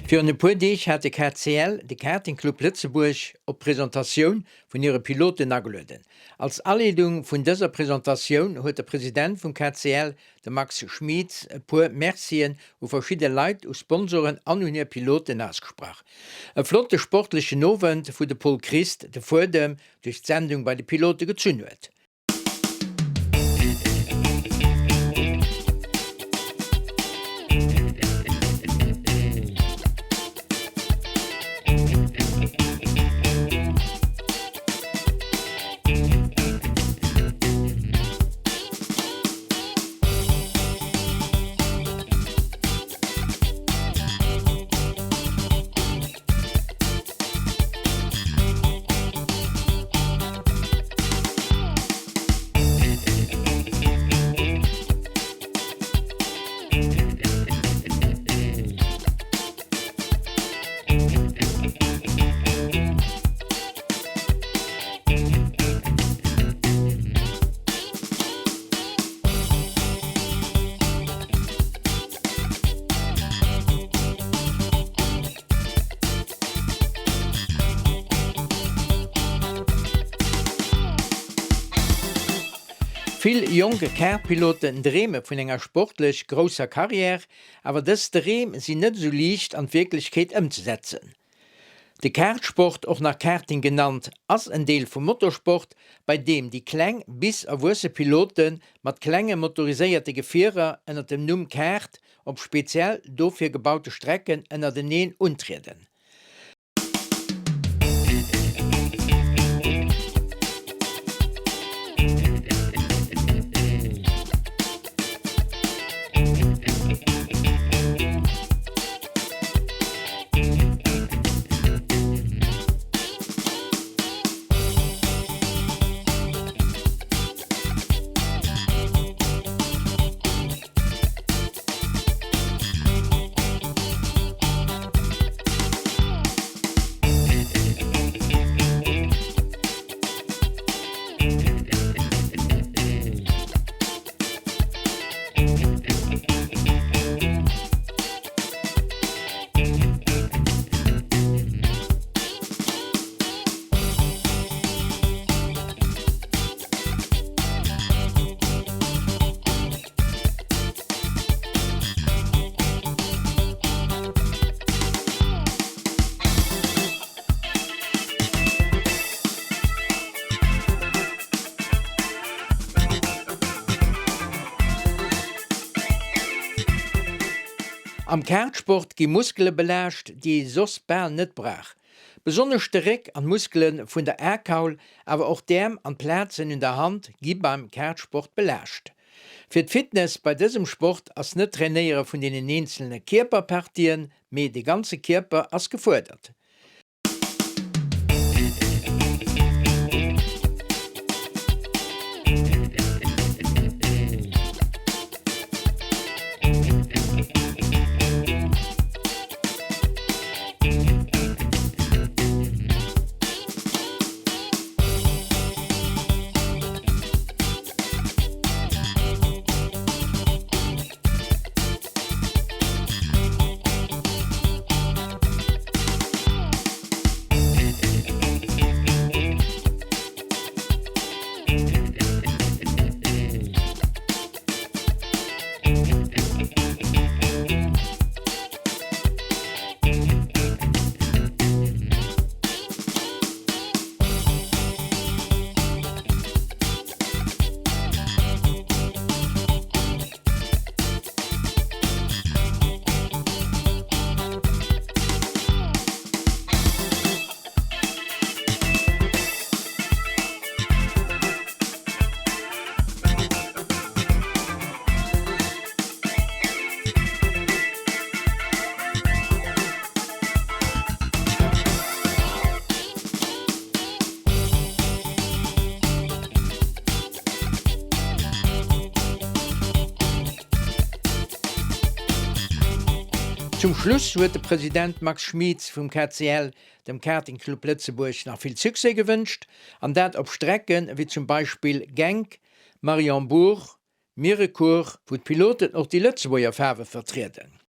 Virun e puer Deeg hat de KCL, de Karting Club Lëtzebuerg, op d'Presentatioun vun hire Piloten agelueden. Als Aleedung vun dëser Presentatioun huet de President vum KCL, de Max Schmieds, e puer Mercien u verschidde Leit, u Sponsoren an un hir Piloten ausgesprach. E flotte sportlechen Owend, wou de Paul Christ de Fuedem duerch d'Sendung bei de Pilote gezunn huet. Vill jonk Kartpiloten dreeme vun enger sportlech grousser Karriär, awer dës Dreem sinn net esou liicht an d'Wierklechkeet ëmzesetzen. De Kartsport, och nach Karting genannt, ass en Deel vum Motorsport, bei deem déi kleng bis erwuesse Pilote mat klenge motoriséierte Gefierer ënner dem Numm Kart op speziell dofir gebaute Strecken ënnerteneen untrieden. Am Kartsport gi Muskele belaascht, déi ee soss bal net brauch. Besonnesch de Réck an d'Muskele vun der Aarkaul, awer och d'Äerm an d'Plazen un der Hand gi beim Kartsport belaascht. Fir d'Fitness bei dësem Sport ass net d'Trainéiere vun deenen eenzelne Kierperpartien, mee de ganze Kierper ass gefuerdert. Zum Schluss huet de President Max Schmieds vum KCL dem Karting Club Lëtzebuerg nach vill Succès gewënscht, an dat op Strecken wéi zum Beispill Genk, Mariembourg, Mirecourt, wou d'Piloten och déi Lëtzebuerger Faarwe vertrieden.